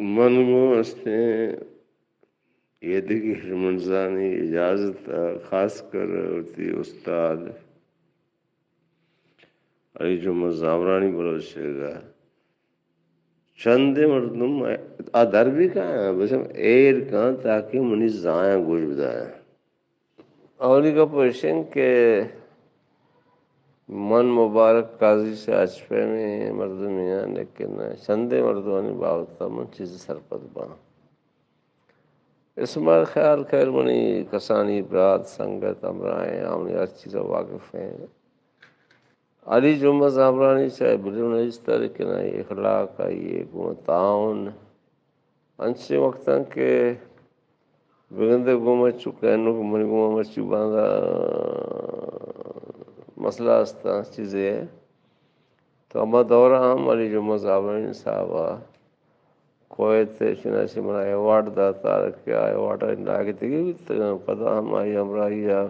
من گوں استیں ایدگہ ہرمنزانی اجازت ءَ، خاص کر وتی استاد علی جمعہ زامرانی بلوچ ءِ گا چندے مردم آ در بہ کاں، بس ہم ایر کاں تاکہ منی زایاں گوش بداں۔ اولی گپ ایش انت کہ من مبارک قاضی سے اچ پیمیں مردمے آں، لیکن چندے مردمانی بابت ءَ من چیزے سرپد باں۔ اسماعیل خیال خیر منی کسانی برات، سنگت، ہمراہ ایں، آ منی ہر چیز ءَ واقف ایں۔ علی جمعہ زامرانی چاہے بلے نہ دیستہ، لیکن آئی اخلاق، آئی گوں تعاون، انچیں وقتاں کہ بگندے گوں ما چو کہنوک، منی گوں ما چو باندا مسئلہ استاں، چیزے، تو ہما دور ءَ ہم علی جمعہ زامرانی صاحب ءَ کویت ءَ چنانچہ منا ایوارڈ داتا کہ آ ایوارڈ ءَ لائق دگہ بیتگاں، پدا ہم آئی ہمراہی ءَ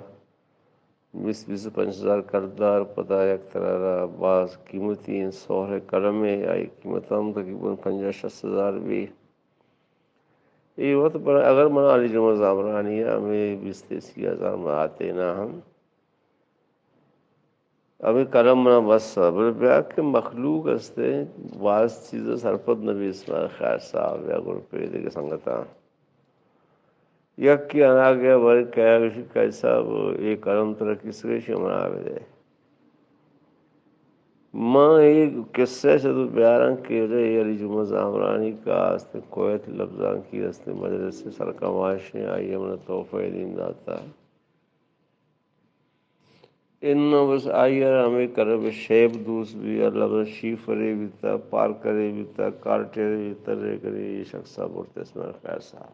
بیست بیست ءُ پنچ ہزار کلدار، پدا یک ترارا باز قیمتی ایں سہر قلمے، آئی قیمت ہم تقریباً پنجاہ شست ہزار بی۔ اے وت پر اگر من علی جمعہ زامرانی ءَ ہمے بیست سی ہزار من آتینا ہم، ہمے قلم منا بس ءَ، بلے بیا کہ مخلوق استیں، باز چیز ءَ سرپد نہ بی اسماعیل خیر صاحب یا گروپ ءِ دگہ سنگتاں۔ یکے اناگہ باریں کئے گوشی، قاضی صاحب، اے قلم ترا کس گوشی منا بدے۔ من اے قصہ چہ تو بیاراں کہ اے علی جمعہ زامرانی کا استیں کویت لبزانکی استیں مجلس ءِ سرکماش ایں، آئی ءَ منا تحفہ دیم داتا۔ اناں بس آئی ءَ را ہمے کرب شیپ دوست بی، اللہ بس شیفرے بیتا، پارکرے بیتا، کارٹرے بیتا، ریگری، اے شخص ءَ برت اسماعیل خیر صاحب۔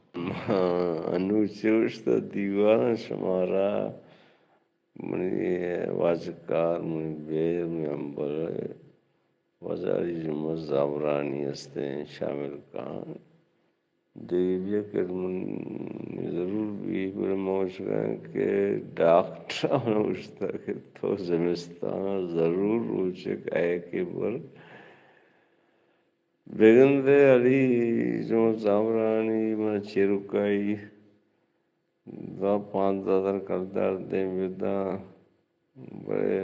ہاں، انو چوش تو دیوان شمارا منی واجکار، منی بیر، منی ہمبل، واجہ علی جمعہ زامرانی استیں شامل کاں۔ دگہ بیا کہ من ضرور بی، بلے من گوشگاں کہ ڈاکٹر ءَ من گوشتا کہ تو زمستان ءَ ضرور روچک ءَ کہ بر۔ بگندے علی جمعہ زامرانی من چیرکائی دہ پانزدہ ہزار کلدار دیم بداں، بلے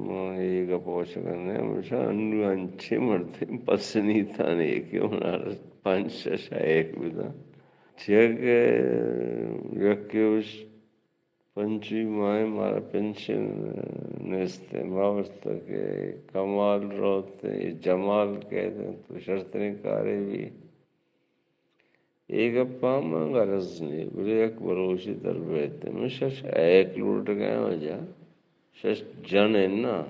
من اے گپ ءَ گوشگ ءَ نہ آں، ہمیشہ انو انچیں مردم پسنی تانے کہ من ءَ را پنچ شش ایک بداں۔ چیا کہ یکے وش پنچوی ماہ ءَ مارا پنشن نیست، ما گوشت کہ کمال روت، جمال کئیت، تو شرتریں کارے بی۔ اے گپاں من غرض نی، بلے یک بلوچے در بیت، من شش ایک لوٹگاں واجہ، شش جن اناں،